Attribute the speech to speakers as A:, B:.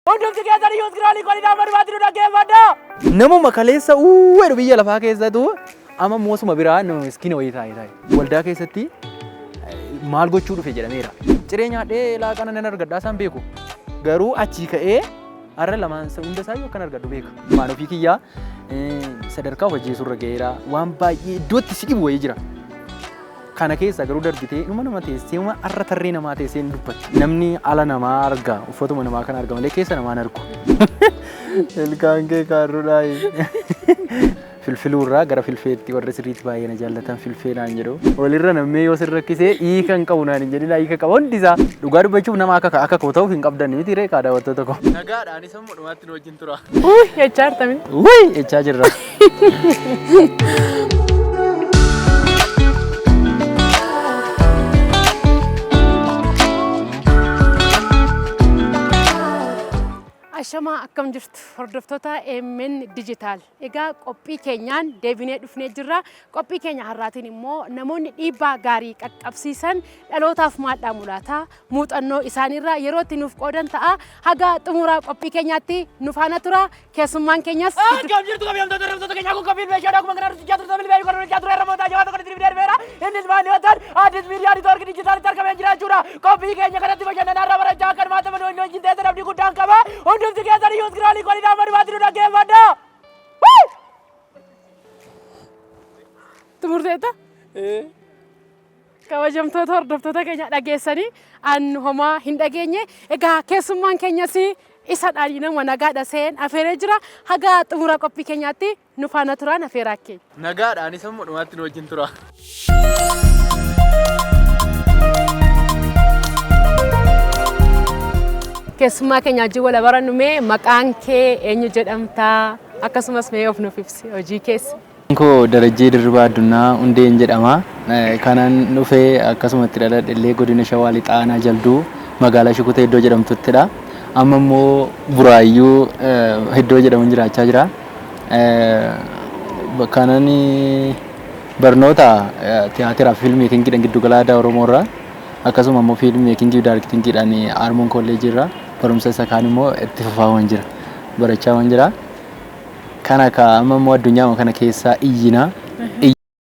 A: Hundumti keessan iyyuu iskiraanii godhinaa barbaadu nu dhaggeeffadhaa.
B: Namuma kaleessa uuu jedhu biyya lafaa keessatu amma moosuma biraa nama miskiina wayii taa'ee taa'e. Waldaa keessatti maal gochuu dhufe jedhameera. Ciree nyaadhee laaqana nan argadhaa isaan beeku. Garuu achii ka'ee har'a lamaan hunda isaayyuu akkan argadhu beeka. Maan ofii kiyyaa sadarkaa of ajjeesuurra ga'eera. Waan baay'ee iddootti si dhibu wayii jira. Kana keessa garuu darbitee dhuma nama teessee uma har'a tarree namaa teessee hin dubbatti. Namni ala namaa arga uffatuma namaa kana arga malee keessa namaa hin argu. Ilkaan kee kaarruudhaayi. Filfiluurraa gara filfeetti warri sirriitti baay'ee na jaallatan filfee naan jedhu. Walirra nammee yoo sin rakkisee hiika hin qabu naan hin jedhin hiika qaba hundi isaa. Dhugaa dubbachuuf nama akka akka koo ta'uuf hin qabdan miti ree kaa daawwattoota koo. Nagaadhaanis hamma dhumaatti nu wajjin tura.
C: Uuy jechaa jirta miti.
B: Wuy jechaa jirra.
C: Ashamaa akkam jirtu hordoftoota AMN Digital. Egaa qophii keenyaan deebinee dhufnee jirra. Qophii keenya har'aatiin immoo namoonni dhiibbaa gaarii qaqqabsiisan dhalootaaf maal dhaamu laata? Muuxannoo isaaniirraa yeroo itti nuuf qoodan ta'a. Haga xumuraa qophii keenyaatti nu faana tura. Keessummaan keenyas
A: Akkam jirtu kabajamtoota hordoftoota keenyaa kun qophiin meeshaadha akkuma kanaan hojjechaa turte bilbila kan hojjechaa ture irra mootaa jabaa tokko itti darbeera. Innis maal yoo ta'an Addis Miidiyaa Niitoorkii Dijitaalitti argamee jira jechuudha. Qophii keenya kanatti bashannanaa irraa barachaa akka hirmaataman waliin wajjin teessan abdii guddaan qaba. Hundumti keessan iyyuu iskiraanii godhinaa madumaatti nu dhaggeeffadhaa.
C: Xumurteetta? Kabajamtoota hordoftoota keenya dhageessanii an homaa hin dhageenye. Egaa keessummaan keenyas isa dhaanii nama nagaadha seen afeeree jira. Haga xumura qophii keenyaatti nu faana turaan afeeraa keenya.
B: Nagaadhaanis hamma dhumaatti nu wajjin tura.
C: Keessummaa keenya wajjin wal barannu mee maqaan kee eenyu jedhamtaa? Akkasumas mee of nuuf ibsi hojii keessa.
B: Koo Darajjee Dirribaa Addunyaa Hundeen jedhama. Kanan dhufee akkasumatti dhaladhe illee godina Shawaa Lixaa Aanaa Jalduu magaalaa Shukutee iddoo jedhamtuttidha. Amma immoo Buraayyuu iddoo jedhamuun jiraachaa jira. Kanan barnoota tiyaatiraa fi fiilm meekingiidhaan giddugala aadaa Oromoo irraa akkasuma immoo fiilm meekingii fi daarektingiidhaan Armoon Kolleejii irraa barumsa isa kaan immoo itti fufaa waan jira. Barachaa waan jira. Kana ka amma immoo addunyaa kana keessaa iyyina.